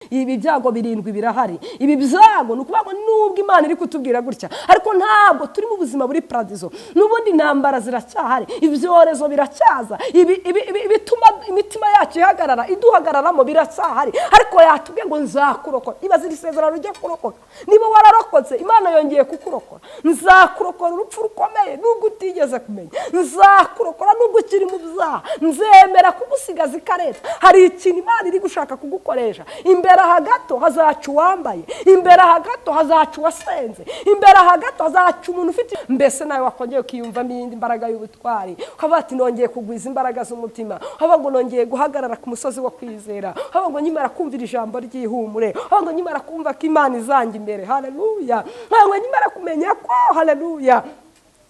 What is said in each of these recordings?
Ibi byago birindwi birahari. Ibi byago ni ukuvuga ngo nubwo Imana iri kutubwira gutya, ariko ntabwo turi mu buzima buri paradizo. N'ubundi intambara ziracyahari, ibyorezo biracyaza, ibituma imitima yacu ihagarara, iduhagararamo biracyahari. Ariko yatubwiye ngo nzakurokora. Ibaze iri sezerano ryo kurokoka. Niba wararokotse, Imana yongeye kukurokora. Nzakurokora urupfu rukomeye nubwo utigeze kumenya, nzakurokora nubwo ukiri mu byaha, nzemera kugusigaza ikareta. Hari ikintu Imana iri gushaka kugukoresha. Imbere aha gato hazaca uwambaye, imbere aha gato hazaca uwasenze, imbere aha gato hazaca umuntu ufite. Mbese nawe wakongera ukiyumvamo iyindi mbaraga y'ubutwari, ukavuga ati nongeye kugwiza imbaraga z'umutima, ukavuga ngo nongeye guhagarara ku musozi wo kwizera, ukavuga ngo nkimara kumvira ijambo ry'ihumure, ukavuga ngo nkimara kumva ko Imana izanjya imbere, haleluya, ukavuga ngo nkimara kumenya ko, haleluya,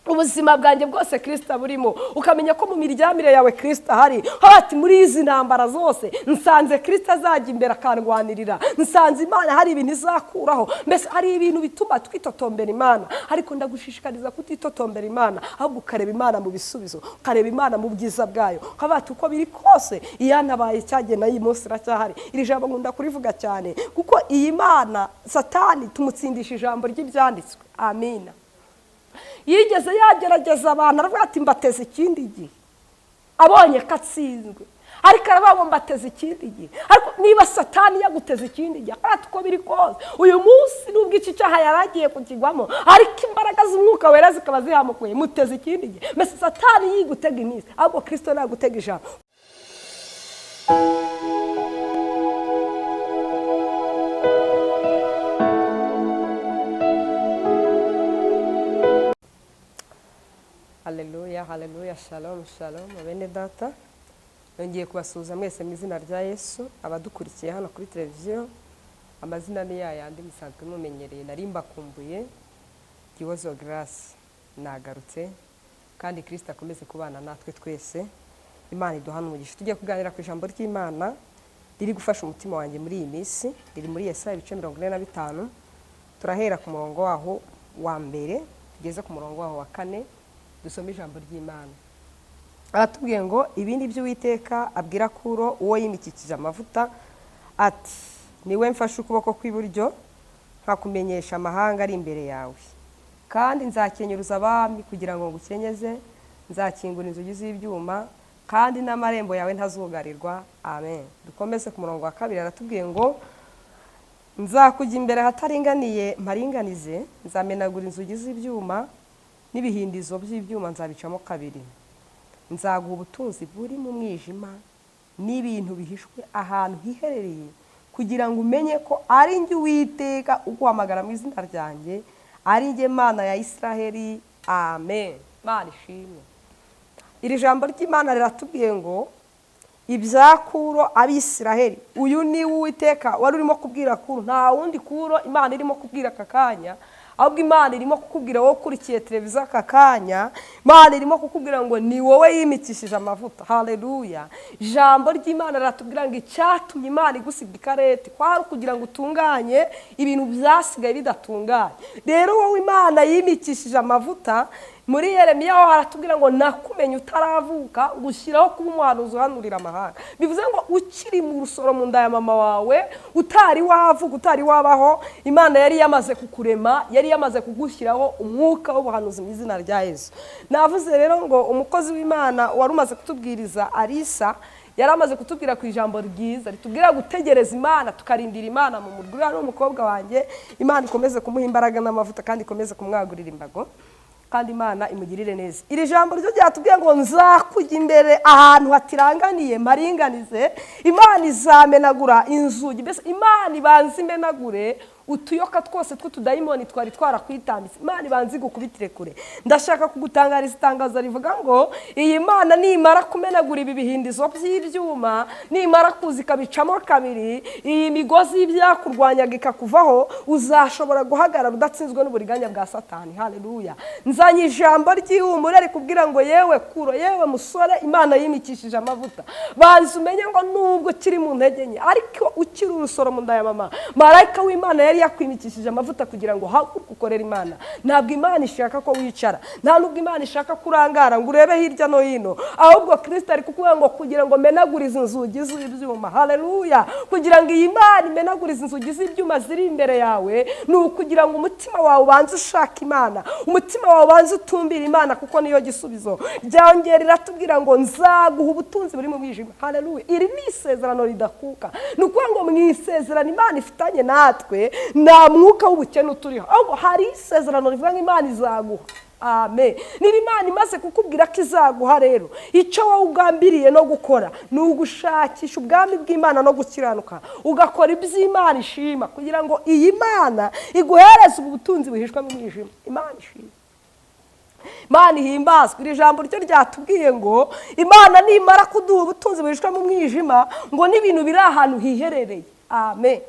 ubuzima bwanjye bwose Kirisita burimo, ukamenya ko mu miryamire yawe Kirisita ahari. Ati muri izi ntambara zose nsanze Kirisita azajya imbere akandwanirira, nsanze Imana hari ibintu izakuraho. Mbese hari ibintu bituma twitotombera Imana, ariko ndagushishikariza kutitotombera Imana, ahubwo ukareba Imana mu bisubizo, ukareba Imana mu bwiza bwayo, ukavuga ati uko biri kose iyantabaye cyagiye nayo iyi munsi iracyahari. Iri jambo nkunda kurivuga cyane, kuko iyi Mana Satani tumutsindisha ijambo ry'ibyanditswe. Amina. Yigeze yagerageza abantu, aravuga ati mbateze ikindi gihe, abonye ko atsinzwe, ariko aravuga ngo mbateze ikindi gihe. Ariko niba Satani yaguteze ikindi gihe, ati uko biri kose uyu munsi nubwo iki cyaha yari agiye kukigwamo, ariko imbaraga z'umwuka wera zikaba zihamukuye, muteze ikindi gihe. Mbese Satani yigutega iminsi, ahubwo Kirisito nagutega ijambo. Haleluya, haleluya, shalom, shalom, bene data. Nongeye kubasuhuza mwese mu izina rya Yesu, abadukurikiye hano kuri televiziyo. Amazina ni yayandi musanzwe mumenyereye, nari mbakumbuye. Gihozo Grace nagarutse, kandi Kirisito akomeze kubana natwe twese. Imana iduhane umugisha. Tugiye kuganira ku ijambo ry'Imana riri gufasha umutima wanjye muri iyi minsi, riri muri Yesaya ibice 45. Turahera ku murongo waho wa mbere tugeze ku murongo waho wa kane, dusome ijambo ry'Imana. Aratubwiye ngo ibi ni byo Uwiteka abwira Kuro uwo yimikikije amavuta, ati niwe mfashe ukuboko kw'iburyo nkakumenyesha amahanga ari imbere yawe, kandi nzakenyuruza abami kugira ngo ngukenyeze, nzakingura inzugi z'ibyuma, kandi n'amarembo yawe ntazugarirwa. Amen. Dukomeze ku murongo wa kabiri. Aratubwiye ngo nzakujya imbere ahataringaniye mparinganize, nzamenagura inzugi z'ibyuma n'ibihindizo by'ibyuma nzabicamo kabiri, nzaguha ubutunzi buri mu mwijima n'ibintu bihishwe ahantu hiherereye, kugira ngo umenye ko ari njye Uwiteka uguhamagara mu izina ryanjye, ari njye Mana ya Israheli. Amen. Imana ishimwe. Iri jambo ry'Imana riratubwiye ngo ibya Kuro Abisiraheli, uyu ni Uwiteka wari urimo kubwira Kuro, nta wundi Kuro Imana irimo kubwira aka kanya, ahubwo Imana irimo kukubwira wowe ukurikiye televiziyo aka kanya. Imana irimo kukubwira ngo ni wowe yimikishije amavuta. Haleluya. Ijambo ry'Imana riratubwira ngo icyatumye Imana igusiga ikareti kwari ukugira ngo utunganye ibintu byasigaye bidatunganye. Rero wowe Imana yimikishije amavuta, muri Yeremiya ho haratubwira ngo nakumenye utaravuka, gushyiraho kuba umuhanuzi uhanurira amahanga. Bivuze ngo ukiri mu rusoro mu nda ya mama wawe, utari wavuka, utari wabaho, Imana yari yamaze kukurema, yari yamaze kugushyiraho umwuka w'ubuhanuzi mu izina rya Yesu. Navuze rero ngo umukozi w'Imana wari umaze kutubwiriza Arisa, yari amaze kutubwira ku ijambo ryiza ritubwira gutegereza Imana, tukarindira Imana mu murwi. Uriya ni umukobwa wanjye, Imana ikomeze kumuha imbaraga n'amavuta, kandi ikomeze kumwagurira imbago, kandi Imana imugirire neza. Iri jambo ryo ryatubwiye ngo nzakujya imbere ahantu hatiranganiye mparinganize, Imana izamenagura inzugi. Mbese Imana ibanza imenagure utuyoka twose tw'utudayimoni twari twarakwitambitse, Imana ibanza igukubitire kure. Ndashaka kugutangariza itangazo rivuga ngo iyi Mana nimara kumenagura ibi bihindizo by'ibyuma, nimara kuza ikabicamo kabiri, iyi migozi y'ibyakurwanyaga ikakuvaho, uzashobora guhagarara udatsinzwe n'uburiganya bwa Satani. Haleluya. Nzanye ijambo ry'ihumure rikubwira ngo yewe Kuro, yewe musore Imana yimikishije amavuta, banza umenye ngo nubwo ukiri mu ntege nke, ariko ukiri urusoro mu nda ya mama, marayika w'Imana yari Yari yakwimikishije amavuta kugira ngo uhaguruke ukorere Imana. Ntabwo Imana ishaka ko wicara, nta nubwo Imana ishaka ko urangara ngo urebe hirya no hino, ahubwo Kristo ari kukubwira ngo kugira ngo menagurize inzugi z'ibyuma. Haleluya! Kugira ngo iyi Imana imenagurize inzugi z'ibyuma ziri imbere yawe, ni ukugira ngo umutima wawe ubanze ushaka Imana, umutima wawe ubanze utumbire Imana, kuko niyo gisubizo. Byongera iratubwira ngo nzaguha ubutunzi buri mu mwijima. Haleluya! Iri ni isezerano ridakuka. Ni ukuvuga ngo mu isezerano Imana ifitanye natwe nta mwuka w'ubukene uturiho, ahubwo hari isezerano rivuga ngo Imana izaguha. Amen. Niba Imana imaze kukubwira ko izaguha, rero icyo wowe ugambiriye no gukora ni ugushakisha ubwami bw'Imana no gukiranuka, ugakora iby'Imana ishima, kugira ngo iyi Mana iguhereze ubu butunzi buhishwe mu mwijima. Imana ishima, Imana ihimbazwe. Iri jambo ryo ryatubwiye ngo Imana nimara kuduha ubutunzi buhishwe mu mwijima, ngo n'ibintu biri ahantu hiherereye. Amen.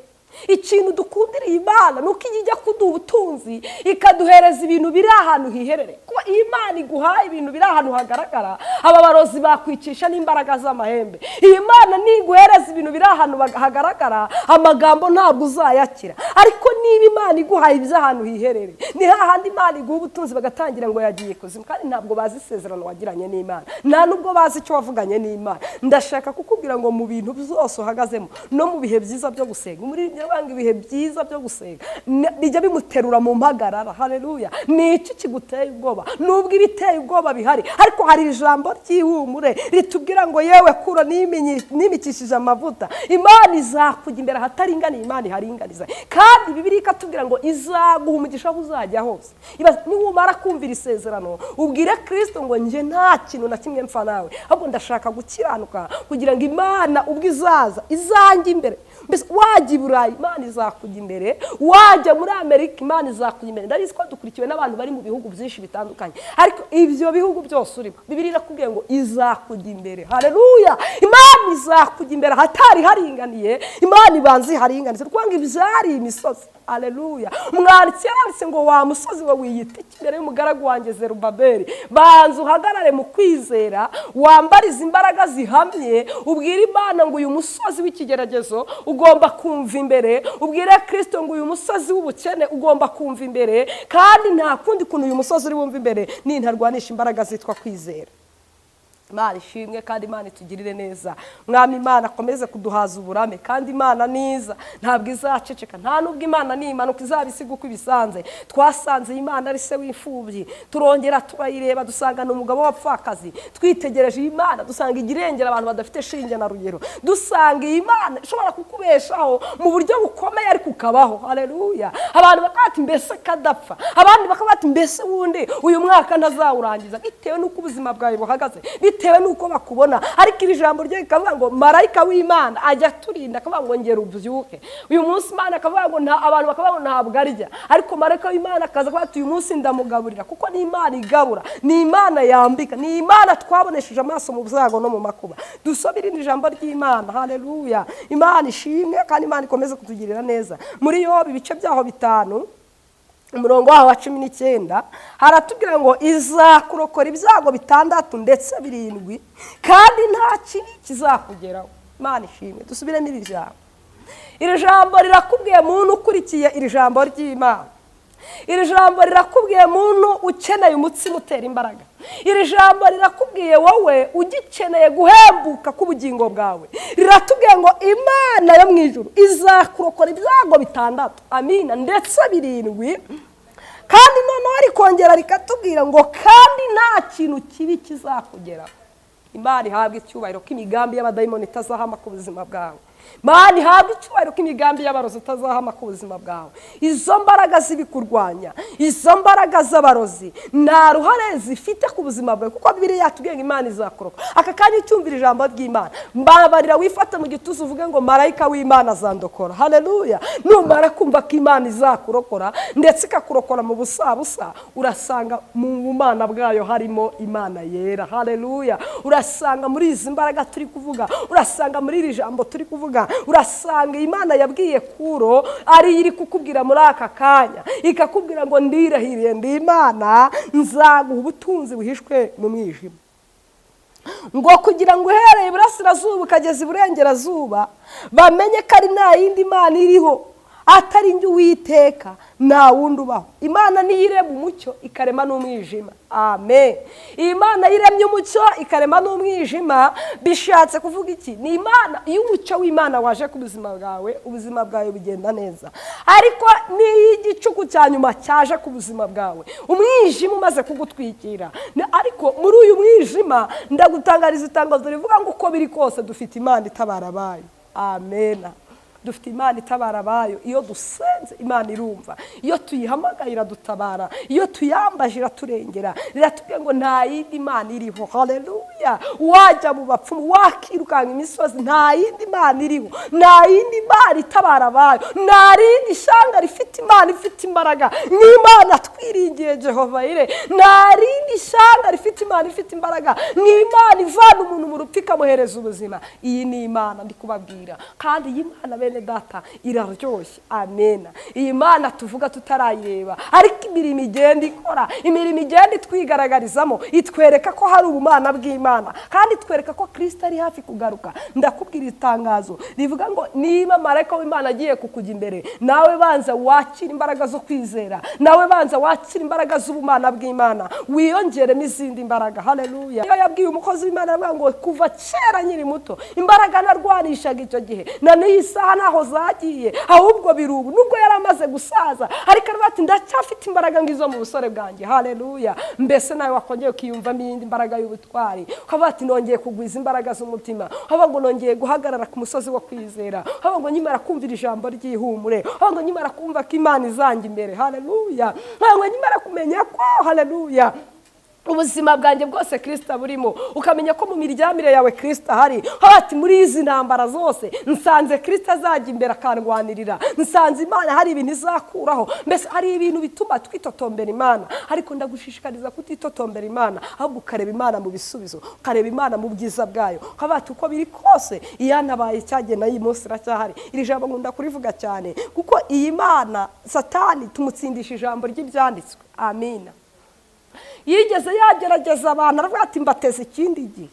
Ikintu dukundira iyi Mana ni uko iyo ijya kuduha ubutunzi ikaduhereza ibintu biri ahantu hiherereye. Kuba iyi Mana iguhaye ibintu biri ahantu hagaragara, aba barozi bakwicisha n'imbaraga z'amahembe. Iyi Mana niguhereza ibintu biri ahantu hagaragara, amagambo ntabwo uzayakira. Ariko niba Imana iguhaye iby'ahantu hiherereye, ni hahandi Imana iguha ubutunzi bagatangira ngo yagiye kuzimu, kandi ntabwo bazi isezerano wagiranye n'Imana, nta nubwo bazi icyo wavuganye n'Imana. Ndashaka kukubwira ngo mu bintu byose uhagazemo, no mu bihe byiza byo gusenga, muri banga ibihe byiza byo gusenga bijya bimuterura mu mpagarara. Haleluya! Ni iki kiguteye ubwoba? Nubwo ibiteye ubwoba bihari, ariko hari ijambo ry'ihumure ritubwira ngo yewe Kuro nimikishije amavuta, Imana izakujya imbere ahataringaniye, Imana iharinganiza. Kandi Bibiliya ikatubwira ngo izaguha umugisha aho uzajya hose. Niwumara kumvira isezerano, ubwire Kristo ngo njye nta kintu na kimwe mpfa nawe, ahubwo ndashaka gukiranuka kugira ngo Imana ubwo izaza izanjye imbere. Mbese wajya i Burayi, Imana izakujya imbere, wajya muri Amerika, Imana izakujya imbere. Ndabizi ko dukurikiwe n'abantu bari mu bihugu byinshi bitandukanye, ariko ibyo bihugu byose urimo, Bibiliya irakubwiye ngo izakujya imbere. Haleluya! Imana izakujya imbere ahatari haringaniye, Imana ibanza iharinganize, kuko ngo ibyari imisozi. Haleluya! Umwanditsi yaranditse ngo wa musozi we wiyita iki imbere y'umugaragu wanjye Zerubabeli? Banza uhagarare mu kwizera, wambarize imbaraga zihamye, ubwire Imana ngo uyu musozi w'ikigeragezo ugomba kumva imbere, ubwire Kristo ngo uyu musozi w'ubukene ugomba kumva imbere, kandi nta kundi kuntu uyu musozi uri wumva imbere nintarwanisha imbaraga zitwa kwizera. Imana ishimwe, kandi Imana itugirire neza. Mwami Imana akomeze kuduhaza uburame, kandi Imana niza ntabwo izaceceka, nta nubwo Imana nimanuka izabisiga uko ibisanze. Twasanze Imana ari se w'imfubyi, turongera turayireba dusanga ni umugabo w'abapfakazi. Twitegereje iyi Mana dusanga igirengera abantu badafite shinge na rugero, dusanga iyi Mana ishobora kukubeshaho mu buryo bukomeye ariko ukabaho. Haleluya! Abantu bakaba bati mbese kadapfa, abandi bakaba bati mbese wundi uyu mwaka ntazawurangiza, bitewe n'uko ubuzima bwawe buhagaze, bitewe n'uko bakubona. Ariko iri jambo rye rikavuga ngo marayika w'Imana ajya aturinda, akavuga ngo ngera ubyuke uyu munsi. Imana akavuga ngo nta, abantu bakavuga ngo ntabwo arya, ariko marayika w'Imana akaza akavuga ati uyu munsi ndamugaburira, kuko ni Imana igabura, ni Imana yambika, ni Imana twabonesheje amaso mu byago no mu makuba. Dusome irindi jambo ry'Imana. Haleluya! Imana ishimwe, kandi Imana ikomeze kutugirira neza. Muri Yobu ibice byaho 5, umurongo waho wa 19, haratubwira ngo izakurokora ibyago 6 ndetse 7, kandi nta kibi kizakugeraho. Imana ishimwe. Dusubiremo iri jambo. Iri jambo rirakubwiye muntu ukurikiye iri jambo ry'Imana. Iri jambo rirakubwiye muntu ukeneye umutsima utera imbaraga. Iri jambo rirakubwiye wowe ugikeneye guhembuka k'ubugingo bwawe. Riratubwiye ngo Imana yo mu ijuru izakurokora ibyago 6, amina, ndetse 7. Kandi noneho rikongera rikatubwira ngo kandi nta kintu kibi kizakugeraho. Imana ihabwe icyubahiro ko imigambi y'abadayimoni itazahama ku buzima bwawe. Imana ihabwe icyubahiro ko imigambi y'abarozi itazahama ku buzima bwawe. Izo mbaraga z'ibikurwanya, izo mbaraga z'abarozi, nta ruhare zifite ku buzima bwawe, kuko Bibiliya yatubwiye ngo Imana izakuroka. Aka kanya ucyumvira ijambo ry'Imana, mbabarira wifate mu gituza uvuge ngo marayika w'Imana azandokora. Haleluya! Numara kumva ko Imana izakurokora ndetse ikakurokora mu busabusa, urasanga mu bumana bwayo harimo Imana yera. Haleluya! Urasanga muri izi mbaraga turi kuvuga, urasanga muri iri jambo turi kuvuga, urasanga Imana yabwiye Kuro ari iri kukubwira muri aka kanya, ikakubwira ngo ndirahiriye ndi Imana, nzaguha ubutunzi buhishwe mu mwijima, ngo kugira ngo uhereye iburasirazuba ukageza iburengerazuba bamenye ko ari nta yindi Mana iriho. Atari njye Uwiteka, nta wundi ubaho. Imana niyo irema umucyo, ikarema n'umwijima. Amen. Imana iremye umucyo, ikarema n'umwijima, bishatse kuvuga iki? Ni Imana. Iyo umucyo w'Imana waje ku buzima bwawe, ubuzima bwawe bugenda neza. Ariko n'iyo igicuku cya nyuma cyaje ku buzima bwawe, umwijima umaze kugutwikira, ariko muri uyu mwijima ndagutangariza itangazo rivuga ngo uko biri kose dufite Imana itabara abayo. Amena. Dufite Imana itabara abayo. Iyo dusenze, Imana irumva. Iyo tuyihamagaye, iradutabara. Iyo tuyambaje, iraturengera. Riratubwiye ngo nta yindi Mana iriho. Haleluya! Wajya mu bapfumu, wakirukanka imisozi, nta yindi Mana iriho, nta yindi Mana itabara abayo, nta rindi shyanga rifite Imana ifite imbaraga nk'Imana twiringiye, Jehova Yire. Nta rindi shyanga rifite Imana ifite imbaraga nk'Imana ivana umuntu mu rupfu ikamuhereza ubuzima. Iyi ni Imana ndi kubabwira, kandi iyi Mana, bene data, iraryoshye. Amena. Iyi Mana tuvuga tutarayireba, ariko imirimo igenda ikora, imirimo igenda itwigaragarizamo, itwereka ko hari ubumana bw'Imana, kandi itwereka ko Kirisito ari hafi kugaruka. Ndakubwira itangazo rivuga ngo niba marayika w'Imana agiye kukujya imbere, nawe banza wakira imbaraga zo kwizera, nawe banza wakira imbaraga z'ubumana bw'Imana, wiyongeremo izindi mbaraga. Haleluya! Iyo yabwiye umukozi w'Imana, aravuga ngo kuva kera nkiri muto, imbaraga narwanishaga icyo gihe na n'iyi saha ntaho zagiye, ahubwo biri ubu. Nubwo yari amaze gusaza, ariko aravuga ati ndacyafite imbaraga ngizo mu busore bwanjye. Haleluya! Mbese nawe wakongera ukiyumvamo iyindi mbaraga y'ubutwari, ukavuga ati nongeye kugwiza imbaraga z'umutima, ukavuga ngo nongeye guhagarara ku musozi wo kwizera, ukavuga ngo nkimara kumvira ijambo ry'ihumure, ukavuga ngo nkimara kumva ko Imana izanjya imbere. Haleluya! Ukavuga ngo nkimara kumenya ko, haleluya, ubuzima bwanjye bwose Kirisita burimo, ukamenya ko mu miryamire yawe Kirisita ahari. Ati muri izi ntambara zose nsanze Kirisita azajya imbere akandwanirira, nsanze Imana hari ibintu izakuraho. Mbese hari ibintu bituma twitotombera Imana, ariko ndagushishikariza kutitotombera Imana, ahubwo ukareba Imana mu bisubizo, ukareba Imana mu bwiza bwayo, ukavuga ati uko biri kose iyanabaye icyagenda iyi munsi iracyahari. Iri jambo nkunda kurivuga cyane, kuko iyi Mana, Satani tumutsindisha ijambo ry'ibyanditswe. Amina. Yigeze yagerageza abantu, aravuga ati mbateze ikindi gihe,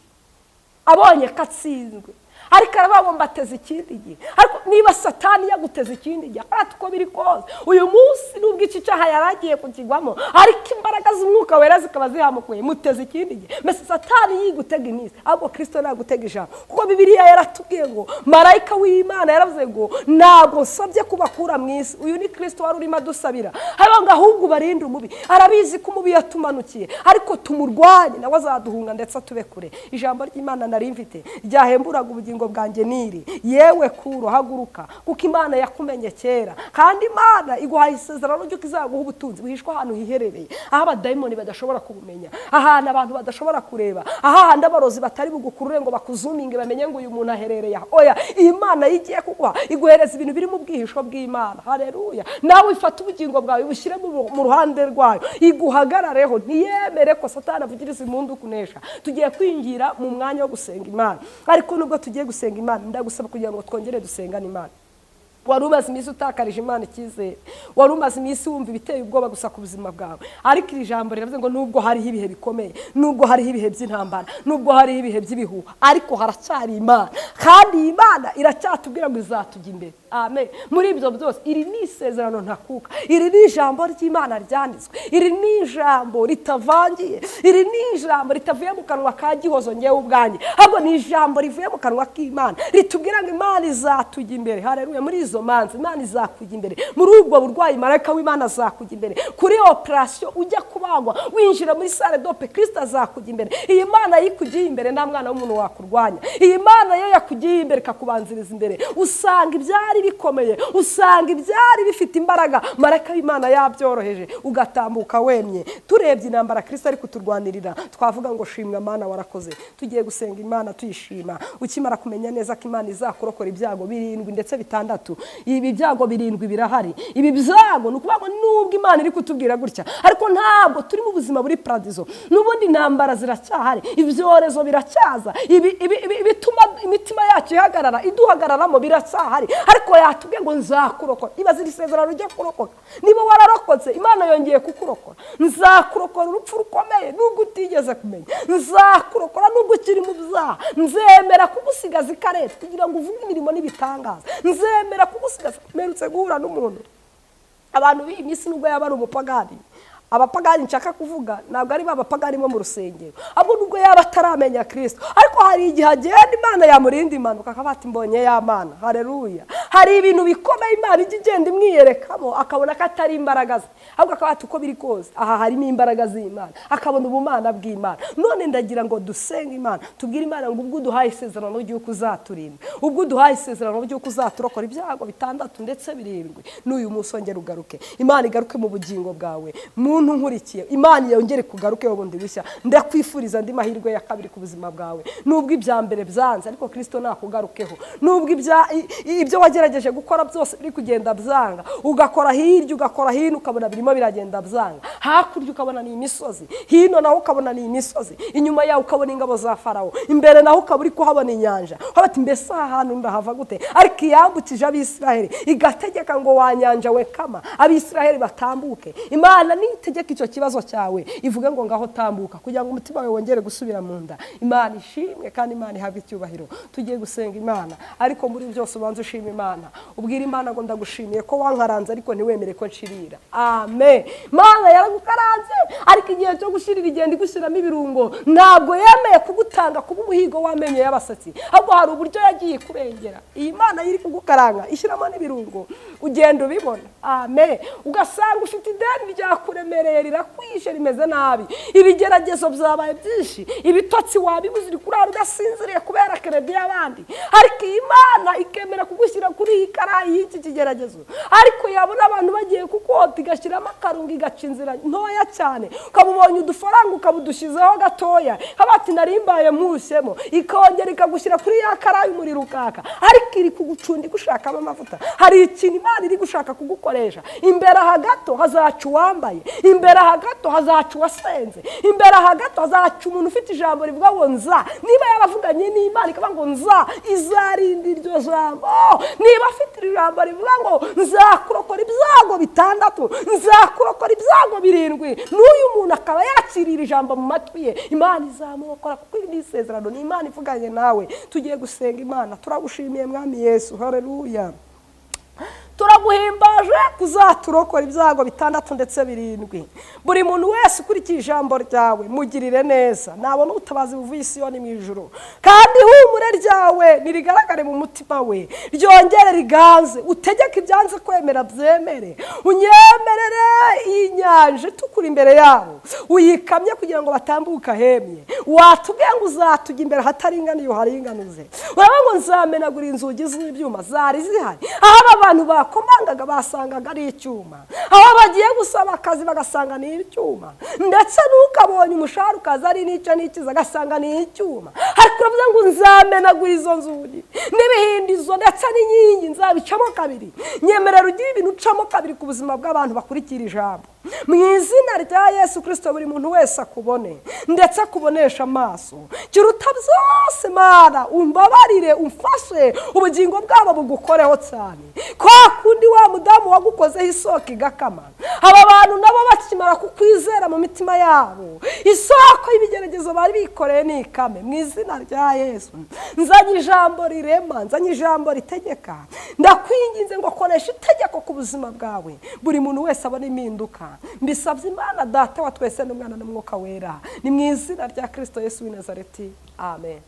abonye ko atsinzwe, ariko aravuga ngo mbateze ikindi gihe. Ariko niba Satani yaguteze ikindi gihe, ati uko biri kose uyu munsi, nubwo iki cyaha yari agiye kukigwamo, ariko imbaraga z'Umwuka Wera zikaba zihamukuye, muteze ikindi gihe. Mbese Satani yigutega iminsi, ahubwo Kirisito nagutega ijambo, kuko Bibiliya yaratubwiye ngo marayika w'Imana yaravuze ngo ntabwo nsabye kubakura mu isi. Uyu ni Kirisito wari urimo adusabira, hariho ngo ahubwo ubarinde umubi. Arabizi ko umubi yatumanukiye, ariko tumurwanye nawe azaduhunga ndetse atube kure. Ijambo ry'Imana nari mfite ryahemburaga ubugingo bwanjye niri: yewe kuro, haguruka, kuko Imana yakumenye kera, kandi Imana iguhaye isezerano ry'uko izaguha ubutunzi buhishwa ahantu hiherereye, aho abadayimoni badashobora kubumenya, ahantu abantu badashobora kureba, ahandi abarozi batari bugukurure ngo bakuzuminge bamenye ngo uyu muntu aherereye aha. Oya, Imana igiye kuguha, iguhereza ibintu biri mu bwihisho bw'Imana. Haleluya! Nawe ifate ubugingo bwawe bushyire mu ruhande rwayo, iguhagarareho, ntiyemere ko Satani avugiriza impundu kunesha. Tugiye kwinjira mu mwanya wo gusenga Imana, ariko nubwo tugiye gusenga Imana, ndagusaba kugira ngo twongere dusengane Imana. Wari umaze iminsi utakarije Imana icyizere, wari umaze iminsi wumva ibiteye ubwoba gusa ku buzima bwawe, ariko iri jambo riravuze ngo nubwo hariho ibihe bikomeye, nubwo hariho ibihe by'intambara, nubwo hariho ibihe by'ibihuha, ariko haracyari Imana, kandi iyi Mana iracyatubwira ngo izatujya imbere. Amen. Muri ibyo byose, iri ni isezerano ntakuka, iri ni ijambo ry'Imana ryanditswe, iri ni ijambo ritavangiye, iri ni ijambo ritavuye mu kanwa ka Gihozo ngewe ubwanjye, ahubwo ni ijambo rivuye mu kanwa k'Imana ritubwira ngo Imana izatujya imbere. Haleluya! Muri izo manza Imana izakujya imbere, muri ubwo burwayi marayika w'Imana azakujya imbere, kuri operasiyo ujya kubagwa winjira muri salle d'op, Kirisito azakujya imbere. Iyi Mana yikugiye imbere, nta mwana w'umuntu wakurwanya. Iyi Mana yo yakugiye imbere ikakubanziriza imbere, usanga ibyari bikomeye, usanga ibyari bifite imbaraga, marayika w'Imana yabyoroheje, ugatambuka wemye. Turebye intambara Kirisito ari kuturwanirira, twavuga ngo shimwa Mana, warakoze. Tugiye gusenga Imana tuyishima. Ukimara kumenya neza ko Imana izakurokora ibyago birindwi ndetse bitandatu, ibi byago birindwi birahari. Ibi byago ni ukuvuga ngo nubwo Imana iri kutubwira gutya, ariko ntabwo turi mu buzima buri paradizo, n'ubundi intambara ziracyahari, ibyorezo biracyaza, ibituma imitima yacu ihagarara, iduhagararamo biracyahari, ariko yatubwiye ngo nzakurokora. Ibaze iri sezerano ryo kurokoka. Niba wararokotse, Imana yongeye kukurokora. Nzakurokora urupfu rukomeye nubwo utigeze kumenya, nzakurokora nubwo ukiri mu byaha, nzemera kugusigaza ikareta kugira ngo uvuge imirimo n'ibitangaza, nzemera Kugusigaza. Mperutse guhura n'umuntu. Abantu b'iyi minsi, nubwo yaba ari umupagani, abapagani nshaka kuvuga ntabwo ari ba bapagani bo mu rusengero, ahubwo nubwo yaba ataramenya Kirisito, ariko hari igihe agenda Imana yamurinda impanuka, akaba ati: "Mbonye ya Mana, hareruya." Hari ibintu bikomeye Imana ijya igenda imwiyerekamo, akabona ko atari imbaraga ze, ahubwo akaba ati: "Uko biri kose aha harimo imbaraga z'Imana," akabona ubumana bw'Imana. None ndagira ngo dusenge Imana, tubwire Imana ngo: "Ubwo uduhaye isezerano ry'uko uzaturinda, ubwo uduhaye isezerano ry'uko uzaturokora ibyago bitandatu ndetse birindwi, n'uyu munsi wongere ugaruke." Imana igaruke mu bugingo bwawe. Muntu nkurikiye, Imana yongere kugarukeho bundi bushya. Ndakwifuriza andi mahirwe ya kabiri ku buzima bwawe. Nubwo ibya mbere byanze, ariko Kirisito nakugarukeho. Nubwo ibyo wagerageje gukora byose biri kugenda byanga, ugakora hirya, ugakora hino, ukabona birimo biragenda byanga, hakurya ukabona ni imisozi, hino naho ukabona ni imisozi, inyuma yawe ukabona ingabo za Farawo, imbere naho ukaba uri kuhabona inyanja, ati: "Mbese aha hantu ndahava gute?" Ariko iyambukije Abisiraheli, igategeka ngo: "Wa nyanja we, kama, Abisiraheli batambuke." Imana nitegeka icyo kibazo cyawe, ivuge ngo: "Ngaho tambuka," kugira ngo umutima wawe wongere gusubira mu nda. Imana ishimwe kandi Imana ihabwe icyubahiro. Tugiye gusenga Imana, ariko muri byose ubanza ushima Imana, ubwira Imana ngo: "Ndagushimiye ko wankaranze ariko ntiwemere ko nshirira." Amen. Imana yaragukaranze, ariko igihe cyo gushirira igenda igushyiramo ibirungo. Ntabwo yemeye kugutanga kuba umuhigo w'amenyo y'abasetsi, ahubwo hari uburyo yagiye kurengera. Iyi Mana iri kugukaranga ishyiramo n'ibirungo, ugenda ubibona. Amen. Ugasanga ufite ideni ryakuremereye, rirakwishe, rimeze nabi, ibigeragezo byabaye byinshi, ibitotsi wabibuze, uri kurara udasinziriye kubera crédit y'abandi, ariko iyi Mana ikemera kugushyira kuri iyi karayi y'iki kigeragezo. Ariko yabona abantu bagiye kukota, igashyiramo akarungo, igaca inzira ntoya cyane, ukaba ubonye udufaranga, ukaba udushyizeho gatoya, haba ati: "Narimbaye mushyemo." Ikongera ikagushyira kuri ya karayi, umuriro ukaka, ariko iri kugucunda igushakamo amavuta. Hari ikintu Imana iri gushaka kugukoresha. Imbere aha gato hazaca uwambaye, imbere aha gato hazaca uwasenze, imbere aha gato hazaca umuntu ufite ijambo rivuga ngo: "Nza." Niba yaravuganye n'Imana ikavuga ngo: "Nza," izarinda iryo jambo. Niba afite ijambo rivuga ngo: "Nzakurokora ibyago bitandatu, nzakurokora ibyago birindwi," n'uyu muntu akaba yakirira ijambo mu matwi ye, Imana izamurokora, kuko iri ni isezerano, ni Imana ivuganye nawe. Tugiye gusenga Imana. Turagushimiye, Mwami Yesu, hareruya. Turaguhimbaje kuzaturokora ibyago bitandatu ndetse birindwi. Buri muntu wese ukurikiye ijambo ryawe, mugirire neza, nabona ubutabazi buvuye Isiyoni mu ijoro, kandi ihumure ryawe nirigaragare mu mutima we, ryongere riganze. Utegeke ibyanze kwemera byemere. Unyemerere iyi nyanja itukura imbere yabo uyikamye, kugira ngo batambuke ahemye. Watubwiye ngo uzatujya imbere ahataringaniye uharinganuze. Urabona ngo: "Nzamenagura inzugi z'ibyuma zari zihari." Aho aba bantu bakomangaga basangaga ari icyuma, aho bagiye gusaba akazi bagasanga ni icyuma, ndetse n'ukabonye umushahara ukaza ari n'icyo n'ikiza agasanga ni icyuma. Ariko uravuze ngo: "Nzamenagura izo nzugi n'ibihindizo ndetse n'inkingi, nzabicamo kabiri." Nyemerera ugire ibintu ucamo kabiri ku buzima bw'abantu bakurikira ijambo, mu izina rya Yesu Kirisito. Buri muntu wese akubone ndetse akubonesha amaso. Kiruta byose, Mana, umbabarire, umfashe, ubugingo bwabo bugukoreho cyane, kwa kundi wa mudamu wagukozeho isoko igakama. Aba bantu nabo bakimara kukwizera mu mitima yabo, isoko y'ibigeragezo bari bikoreye ni ikame, mu izina rya Yesu. Nzanye ijambo rirema, nzanye ijambo ritegeka. Ndakwinginze ngo koresha itegeko ku buzima bwawe, buri muntu wese abone impinduka. Mbisabye Imana Data wa twese n'Umwana n'Umwuka Wera, ni mu izina rya Kirisito Yesu w'i Nazareti, amen.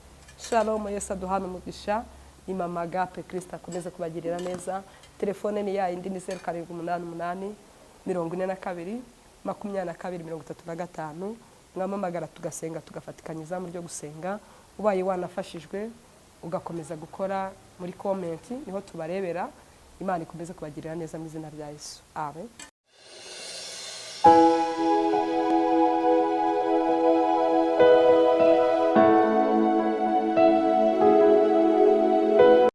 Shalom, Yesu aduhana umugisha. Ni Mama Gape. Kirisito akomeze kubagirira neza. Telefone ni ya yindi, ni 0788 42 22 35. Mwamamagara tugasenga, tugafatikanya izamu ryo gusenga. Ubaye wanafashijwe, ugakomeza gukora muri comment, niho tubarebera. Imana ikomeze kubagirira neza mu izina rya Yesu, amen.